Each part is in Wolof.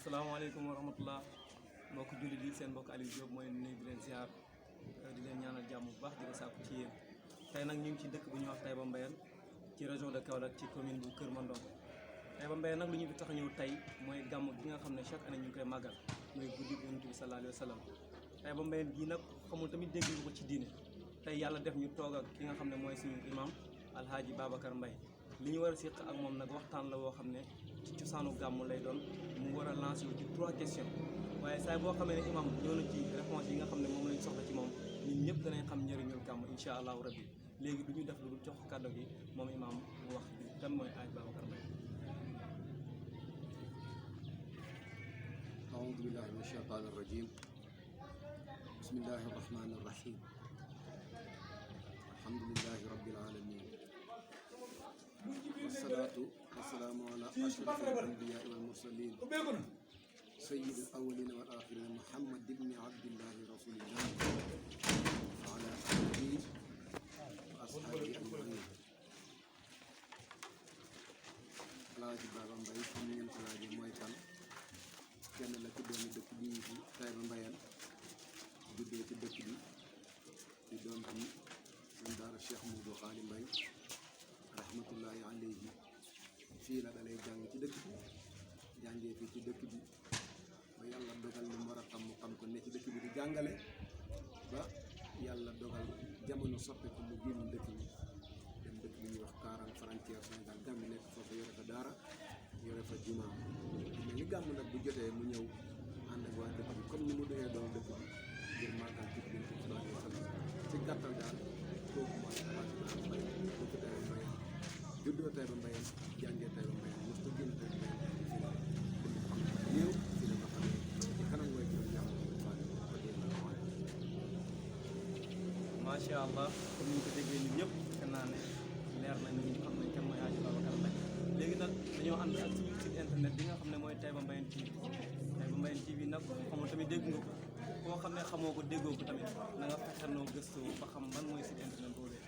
asalaamaaleykum wa rahmatullah mbokk jullit yi seen mbokk Aliou Diop mooy nuyu di leen ziar di leen ñaanal jàmm bu baax di ko sàkku ci yéen tey nag ñu ngi ci dëkk bu ñuy wax Taïba Mbayène ci région de Kaolack ci commune bu Kër Mandong. Taïba Mbayène nag lu ñu fi tax a ñëw tey mooy gàmm gi nga xam ne chaque année ñu ngi koy màggal mooy guddi Yonent bi sallallahu alayhi wa sallam. Taïba Mbayène gii nag xamul tamit dégg nga ko ci diine tey yàlla def ñu toog ak ki nga xam ne mooy suñu imam Alhaaji Babacar Mbaye li ñu war a séq ak moom nag waxtaan la woo xam ne ci cosaanu gàmm lay doon mu war a lancé wu ci 3 questions waaye saa boo xamee ne imam ñëw na ci réponse yi nga xam ne moom lañ soxla ci moom ñun ñëpp danañ xam njëriñul gàmm incha allahu rabbi léegi du ñu def lu dul jox kàddu gi moom imam mu wax kan mooy Alhaaji Babacar Mbaye. aoudu billahi min ashaytaani rajim bismillahi arrahmani arrahim alhamdulillahi rabbil alamin wasalaatu wasalaamu ala ashrafil anbiyaai wal mursalin sayyidil awwalina wal axirina muhammad ibni abdillahi rasulillah wa ala alihi wa ashaabihi ajmain. Alhaaji Baba Mbaye comme ngeen ko laajee mooy kan kenn la ci doomi dëkk bi fi Taïba Mbayène juddoo ci dëkk bi di doom ci seen daara Cheikh Moudou Khali Mbaye rahmatullahi alayhi fii la dalay jàng ci dëkk bi jàngee fii ci dëkk bi ba yàlla dogal li mu war a xam mu xam ko ne ci dëkk bi di jàngale ba yàlla dogal jamono soppeeku mu génn dëkk bi dem dëkk bi ñuy wax 40 frontière Sénégal Gambie nekk foofu yore fa daara yore fa jumaa mais li gàmm nag bu jotee mu ñëw ànd ak waa dëkk bi comme ni mu doyee doon dëkk bi ngir màggal ci biir sallallahu alayhi wa sallam ci gàttal daal kooku mooy Alhaaji Baaba Mbaye dëkk Taïba Mbayène juddoo Taïba Mbayène jàngee Taïba Mbayène mos ta génn Taïba Mbayène fii la néew fii la ko xamee ci kanam mooy juróom jàmm macha allah comme ni ñu ko déggee ñun ñëpp kan naa ne leer nañ ñu xam nañ kan mooy Alhaaji Babacar Mbaye léegi nag dañoo ànd ak suñu site internet bi nga xam ne mooy Taïba Mbayène TV Taïba Mbayène TV nag xamul tamit dégg nga ko koo xam ne xamoo ko déggoo ko tamit na nga fexernoo gëstu ba xam ban mooy site internet boobee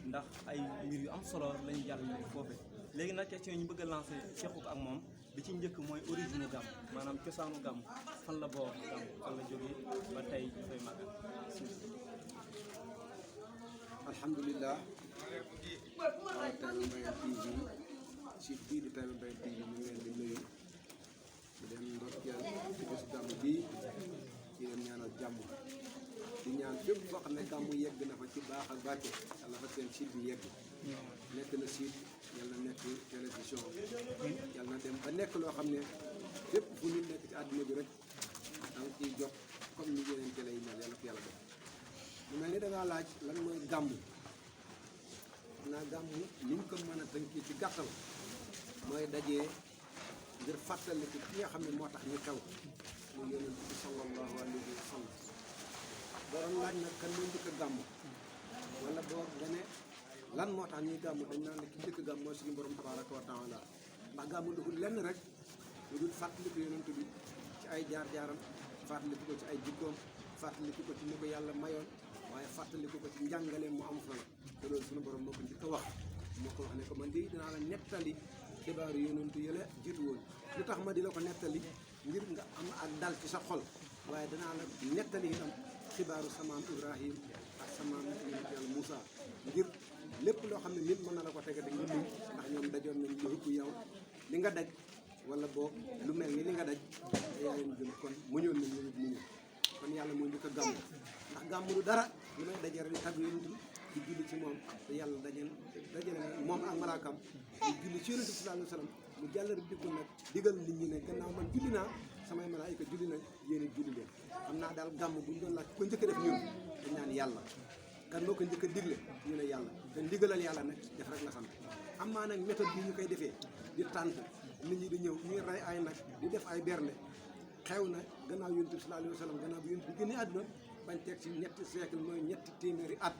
ndax ay mbir yu am solo lañu jàllale foofe léegi nag question yi ñu bëgg a lancé sequ ko ak moom bi ci njëkk mooy origine gàmm maanaam cosaanu gàmm fan la boo gàmm fan la jógee ba tey ñu koy màggal. alhamdulilah waaw Taïba Mbayène TV si bii di Taïba Mbayène TV ñu ngi leen di nuyu di leen ndokkeel ci bés gàmm bii ci leen ñaanal jàmm di ñaan fépp foo xam ne gàmm yegg na fa ci baax ak barke yàlla fa seen site bi yegg nekk na site yàlla nekk télévision yàlla na dem ba nekk loo xam ne fépp fu nit nekk ci àdduna bi rek da nga ciy jot comme ni yeneen télé yi mel yàlla ko yàlla def mu mel ni dangaa laaj lan mooy gàmm xam naa gàmm ni ñu ko mën a tënkee ci gàttal mooy dajee ngir fàttali ki nga xam ne moo tax ñu xew mu yonent bi sallallahu alayhi wa sallam borom laaj nag kan mooy njëkk a gàmm wala boog nga ne lan moo tax ñuy gàmm dañ naan ne ki njëkk a gàmm mooy suñu borom tabaraka wa taala ndax gàmm dugul lenn rek lu dul fàttaliku yonent bi ci ay jaar-jaaram fàttaliku ko ci ay jikkoom fàttaliku ko ci ni ko yàlla mayoon waaye fàttaliku ko ci njàngaleem mu am solo te loolu suñu borom moo ko njëkk a wax moo ko wax ne ko man di dinaa la nettali xibaaru yonent yële jiitu woon lu tax ma di la ko nettali ngir nga am ak dal ci sa xol waaye danaa la nettali itam xibaaru samaam Ibrahim ak samaam yonent yàlla Moussa ngir lépp loo xam ne nit mën na la ko tege te nga muñ ndax ñoom dajoon nañ lu ëpp yow li nga daj wala boog lu mel ni li nga daj te yaa leen gën kon muñoon nañ ñu muñu kon yàlla mooy njëkk a gàmm ndax gàmm du dara lu may dajee rek tagg yonent di julli ci moom te yàlla dajale moom ak malaakam di julli ci yonent bi sallallahu alayhi wa sallam mu jàllale dikku nag digal nit ñi ne gannaaw man julli naa samay malaayika julli nañ yéen julli leen xam naa daal gàmm bu ñu doon laaj ko njëkk a def ñun dañ naan yàlla kan moo ko njëkk a digle ñu ne yàlla te ndigalal yàlla nag def rek la sant am maa nag méthode bi ñu koy defee di tànt nit ñi di ñëw ñuy rey ay nag di def ay bernde xew na gannaaw yonent bi sallallahu alayhi wa sallam gannaaw bi yonent bi génnee àdduna bañ teg ci ñetti siècle mooy ñetti téeméeri at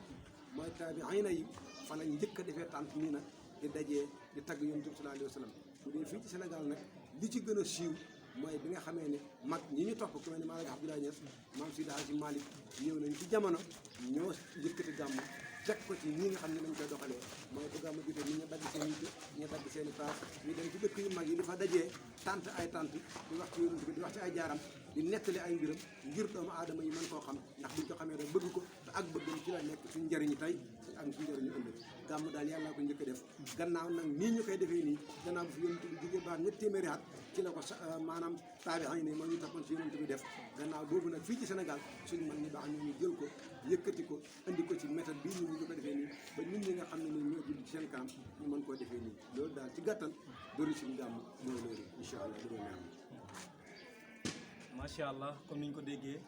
mooy taabi'iina yi fa lañ njëkk a defee tànt nii nag di dajee di tagg yonent bi sallallahu alayhi wa sallam bu dee fii ci Sénégal nag li ci gën a siiw mooy bi nga xamee ne mag ñi ñu topp ku mel ne Maam Abdoulaye Niass Maam Seydi Hadji Malick ñëw nañ ci jamono ñoo yëkkati gàmm teg ko ci ñi nga xam ne nañ koy doxalee mooy bu gàmmu jotee nit ñi dagg seen i ñu dagg seen i paas ñu dem ci dëkk yu mag yi di fa dajee tant ay tant di wax ci yonent bi di wax ci ay jaaram di nettali ay mbiram ngir doomu aadama yi mën koo xam ndax buñ ko xamee rek bëgg ko te ak bëggam ci la nekk suñ njëriñu tey ak suñ njëriñu ëllëg gàmm daal yàllaa ko njëkk a def gannaaw nag nii ñu koy defee nii gannaaw bu fi yonent bi jógee baax ñetti téeméeri at ci la ko maanaam taabi'in yi nii moo ñu toppoon ci yonent bi def gannaaw boobu nag fii ci Sénégal suñu mag ñi baax ñooñu jël ko yëkkati ko indi ko ci méthode bii ñu ko defee nii ba nit ñi nga xam ne nii ñoo judd ci seen kanam ñu mën koo defee nii loolu daal ci gàttal bëri suñu gàmm mooy loolu incha allah du doon am. macha allah comme ni ñu ko déggee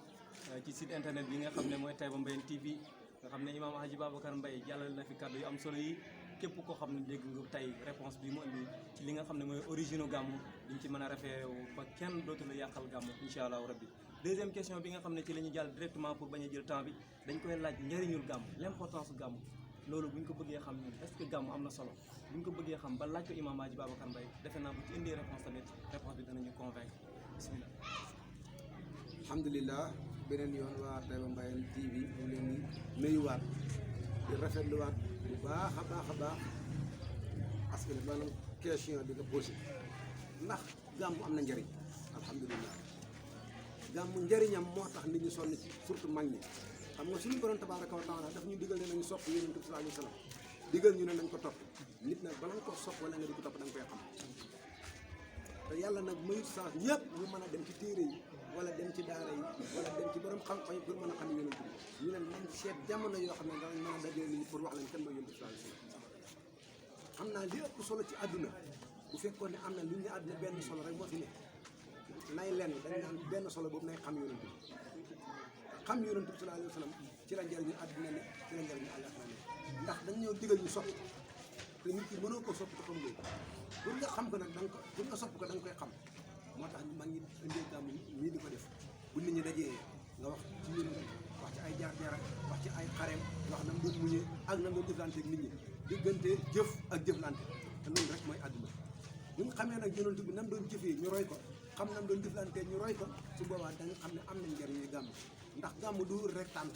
ci site internet bi nga xam ne mooy Taïba Mbayene TV nga xam ne Imam Hadji Babacar Mbaye jàllale na fi kàddu yu am solo yi képp koo xam ne dégg nga tey réponse bi mu indi ci li nga xam ne mooy origine gàmmu diñ ci mën a référé wu ba kenn dootu la yàqal gàmmu incha allahu rabbi. deuxième question bi nga xam ne ci la ñuy jàll directement pour bañ a jël temps bi dañ koy laaj njëriñul gàmmu l'importance su gàmmu loolu bu ñu ko bëggee xam ñun est-ce que gàmmu am na solo bu ñu ko bëggee xam ba laaj ko Imam Hadji Babacar Mbaye defe naa bu ci indee réponse tamit réponse bi danañu convaincre bismillah. alhamdulilah beneen yoon waa Taïba Mbayene TV ñu leen di nuyuwaat di rafetluwaat bu baax a baax parce que maanaam question bi nga posé ndax gàmmu am na njëriñ alhamdulilah gàmmu njëriñam moo tax nit ñi sonn ci surtout mag ñi xam nga suñu borom tabaraka wa taala daf ñu digal ne nañu sopp yonent bi sallallahu alayhi wa sallam digal ñu ne nañ ko topp nit nag bala nga ko sopp wala nga di ko topp da nga koy xam te yàlla nag mayut chance ñëpp ñu mën a dem ci téere yi wala dem ci daara yi wala dem ci borom xam-xam yi pour mën a xam yonent bi ñu ne nañ seet jamono yoo xam ne danañ mën a dajee nit ñi pour wax leen kan mooy yonent bi sallallahu alayhi wa sallam xam naa li ëpp solo ci àdduna bu fekkoon ne am na lu ñu àdduna benn solo rek moo fi nekk nay lenn dañ naan benn solo boobu nay xam yonent bi xam yonent bi sallallahu alayhi wa sallam ci la njëriñu àdduna ne ci la njëriñu àllaaxira ne ndax dañ ñëw digal ñu sopp te nit ki mënoo ko sopp te xam loolu pour nga xam ko nag da nga ko pour nga sopp ko da nga koy xam moo tax mag ñi indee gàmmu ñii di ko def bu nit ñi dajee nga wax ci yonent bi wax ci ay jaar-jaar wax ci ay xareem wax nam doon muñee ak nam doon jëflante ak nit ñi diggante jëf ak jëflante te loolu rek mooy àdduna bu nga xamee nag yonent bi nam doon jëfee ñu roy ko xam nam doon jëflante ñu roy ko su boobaa da nga xam ne am nañ njëriñ gàmm ndax gàmm du rek tànt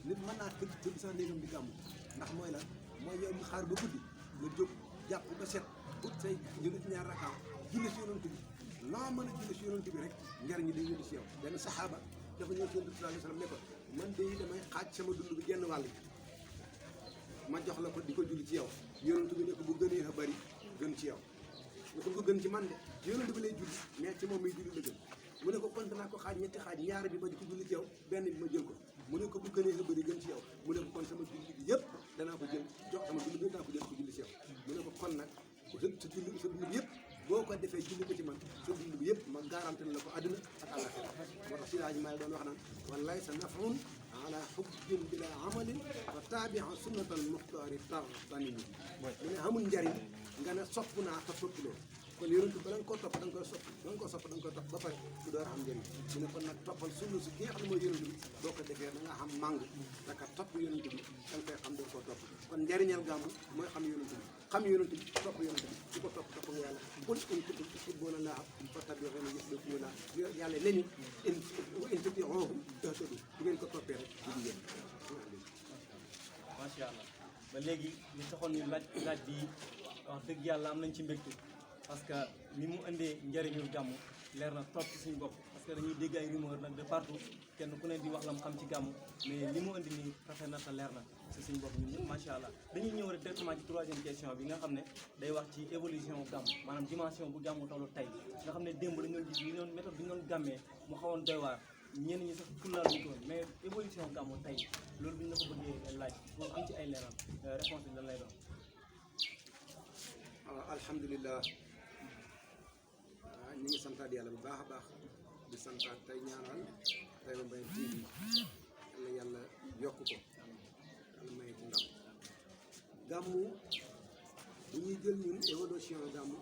nit mën naa tëdd sax néegam di gàmm ndax mooy la mooy yow mi xaar ba guddi nga jóg jàpp ba set ut say julli ci ñaar rakkaam julli si yonent bi loo mën a julli si yonent bi rek njëriñ day yónni si yow benn saxaaba dafa ñëw ci yonent bi sallallahu alayhi wa sallam ne ko man de damay xaaj sama dund bi genn wàll ma jox la ko di ko julli ci yow yonent bi ne ko bu gënee a bari gën ci yow ne ko bu gën ci man de yonent bi lay julli mais ci moom muy julli la gën mu ne ko kon danaa ko xaaj ñetti xaaj ñaar bi ma di ko julli ci yow benn bi ma jël ko mu ne ko bu gënee a bari gën ci yow mu ne ko kon sama julli bi yëpp danaa ko jël jox sama julli bi danaa ko jël ko julli ci yow mu ne ko kon nag sa julli sa dund bi yëpp boo ko defee julli ko ci man sa dund bi yëpp ma garanti la ko àdduna ak àllaxira moo tax si laaj maa doon wax naan wallaay sa nafun ala xubbin bila amalin fa taabia sunnatal muxtaari tartanimi mu ne amul njariñ nga ne sopp naa te soppuloo kon yonent bala nga koo topp da nga koy sopp da nga ko sopp da nga koy topp ba pare su door a am njëriñ mu ne kon nag toppal sunna si ki nga xam ne mooy yonent bi boo ko defee da nga xam màng daka topp yonent bi da nga koy xam doo koo topp kon njëriñal gàmmu mooy xam yonent bi xam yonent bi topp yonent bi su ko topp nga yàlla qul in kuntum tuhibbuuna llaaha fattabi'uunii yuhbibkumu llaah yàlla ne ñu in tutii'uuhu tahtaduu bu ngeen ko toppee rek du di yéen macha allah ba léegi li taxoon ñu laaj bi wax dëgg yàlla am nañ ci mbégte parce que ni mu indee njëriñul gàmmu leer na trop ci suñu bopp parce que dañuy dégg ay rumeur nag de partout kenn ku ne di wax la mu xam ci gàmmu mais li mu indi nii rafet na te leer na ci suñu bopp ñun ñëpp macha allah dañuy ñëw rek directement ci troisième question bi nga xam ne day wax ci évolution gàmmu maanaam dimension bu gàmmu tollu tey nga xam ne démb dañoo gis li doon méthode bi ñu doon gàmmee mu xawoon doy waar ñenn ñi sax fullaal ñu ko mais évolution gàmmu tey loolu bi ñu la ko bëggee laaj pour am ci ay leeral réponse bi lan lay doon. alhamdulilah ñu ngi santaat yàlla bu baax a baax di santaat tey ñaanal Taïba Mbayene TV yàlla yàlla yokk ko yàlla may ci ndam gàmmu bu ñuy jël ñun évolution gàmmu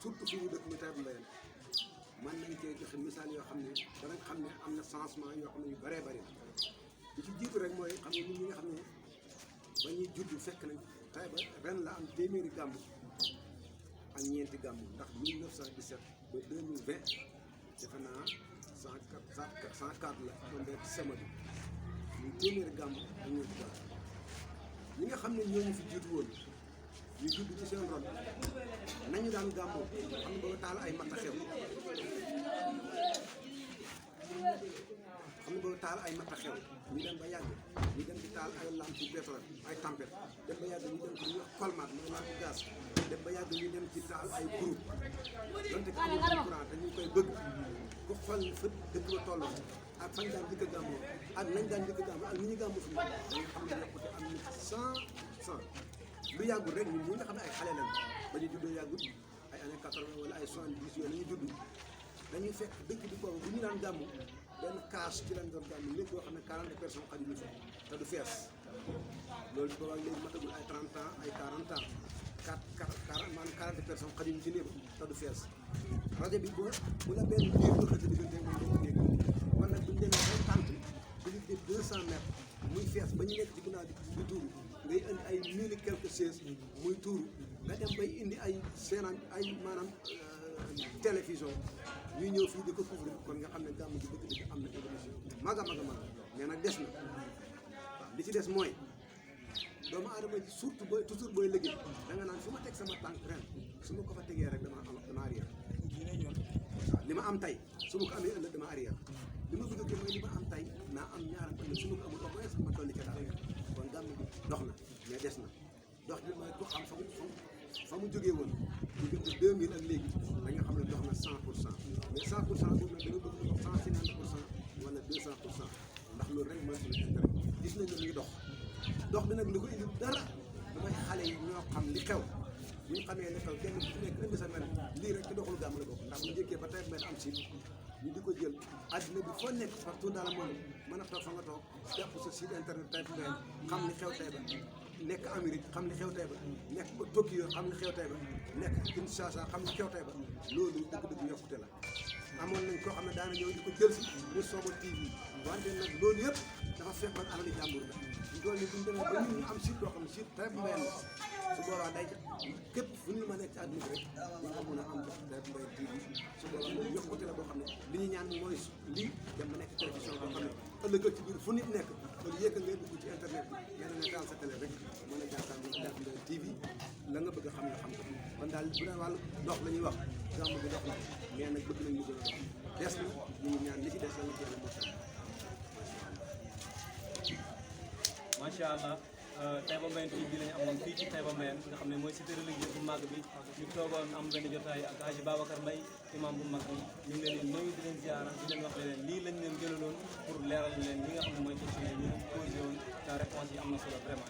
surtout fi ñu dëkk muy Taïba Mbayene man nañ cee joxe misaal yoo xam ne danañ xam ne am na changement yoo xam ne yu bëree bëri li ci jiitu rek mooy xam ne ñun ñi nga xam ne ba ñuy judd fekk nañ Taïba ren la am téeméeri gàmmu ak ñeenti gàmmu ndax 1917 ba 2020 defe naa 104 la tombé ci sama bi ñu téeméeri gàmmu ak ñeenti gàmmu ñi nga xam ne ñooñu fi jiitu woon ñu judd ci seen ron nañu daan gàmmoo xam nga ba taal ay matta xew ñu dem ba yàgg ñu dem di taal ay lampe pétrole ay tempête dem ba yàgg ñu dem ci ñuy wax colmate mooy lampe gaz dem ba yàgg ñu dem ci taal ay groupe donte que amul courant te ñu koy bëgg ku xool fa dëkk ba toll ak fañ daan njëkk a gàmmoo ak nañ daan njëkk a gàmmoo ak ni ñu gàmmoo fi dañu xam ne yokkute am na 100% lu yàggul rek ñun ñi nga xam ne ay xale lañ ba ñu juddoo yàggul ay années 80 wala ay 70 yooyu la ñu judd dañuy fekk dëkk bi boobu bu ñu daan gàmmu benn kaas ci lañ doon gàmmu léegi boo xam ne 40 personnes xajuñu fa te du fees loolu booba léegi matagul ay 30 ans ay 40 ans 40 personnes xajuñu ci néeg te du fees rajo bi bu la benn biir bu xëcc diggante moom dañ ko dégg kon nag bu ñu demee ay tànt bu ñu def 200 mètres muy fees ba ñu nekk ci ginnaaw di tuuru ngay indi ay 1000 et quelques chaises muy tuuru nga dem bay indi ay seenaan ay maanaam télévision ñuy ñëw fii di ko couvrir kon nga xam ne gàmmu gi dëgg-dëgg am na évolution mag a mais nag des na waaw li ci des mooy doomu aadama ji surtout booy toujours booy liggéey da nga naan fu ma teg sama tànk ren su ma ko fa tegee rek dama arrière waaw li ma am tey su ma ko amee ëllëg dama arrière li ma bëgg a mooy li ma am tey naa am ñaaram ëllëg su ma ko amul au moins ma tolli ca daal kon gàmmu gi dox na mais des na dox bi mooy ku xam fa mu jógee woon diggante 2000 ak léegi da nga xam ne dox na 100% mais 100% boobu nag da nga bëgg dox 150% wala 200% ndax loolu rek mooy suñu intérêt gis nañ ne muy dox bi nag li ko indi dara damay xale yi ñoo xam li xew bu ñu xamee li xew kenn ku nekk indi sa mel lii rek ci doxul gàmm la bokk ndax bu njëkkee ba tey mel am si ñu di ko jël àddina bi foo nekk partout dans le monde mën a toog fa nga toog jàpp sa site internet Taïba Mbayène xam li xew Taïba nekk Amérique xam li xew Taïba nekk ba Tokyo xam li xew Taïba nekk Kinshasa xam li xew Taïba loolu dëgg-dëgg yokkute la amoon nañ koo xam ne daana ñëw di ko jël si muy Sobo TV wante nag loolu yëpp dafa fekk man alali jàmbur la ñu doon ni buñ demee ba ñun ñu am site boo xam ne site Taïba Mbayène la su boobaa day képp fu ñu ma nekk ci àdduna bi rek ñu nga mën a am Taïba Mbayène TV su boobaa moom yokkute la boo xam ne li ñu ñaan mooy lii dem ba nekk télévision boo xam ne ëllëgal ci biir fu nit nekk loolu yëkka ngay dugg ci internet bi mais nga taal sa télé rek mën a jàkkaarloo Taïba Mbayène TV la nga bëgg a xam nga xam ko kon daal bu dee wàllu dox la ñuy wax gàmmu bi dox na mais nag bëgg nañ ñu gën a dox des na ñu ngi ñaan li ci des la nga ci yàlla motal macha allah Taïba Mbayène TV bi lañu amoon fii ci Taïba Mbayène nga xam ne mooy cité religieux bu mag bi ñu toogoon am benn jotaay ak Haji Babacar Mbaye imam bu mag bi ñu ngi leen di nuyu di leen ziara di leen wax leen lii lañ leen jëlaloon pour leeral leen li nga xam ne mooy question yi ñu posé woon te réponse yi am na solo vraiment.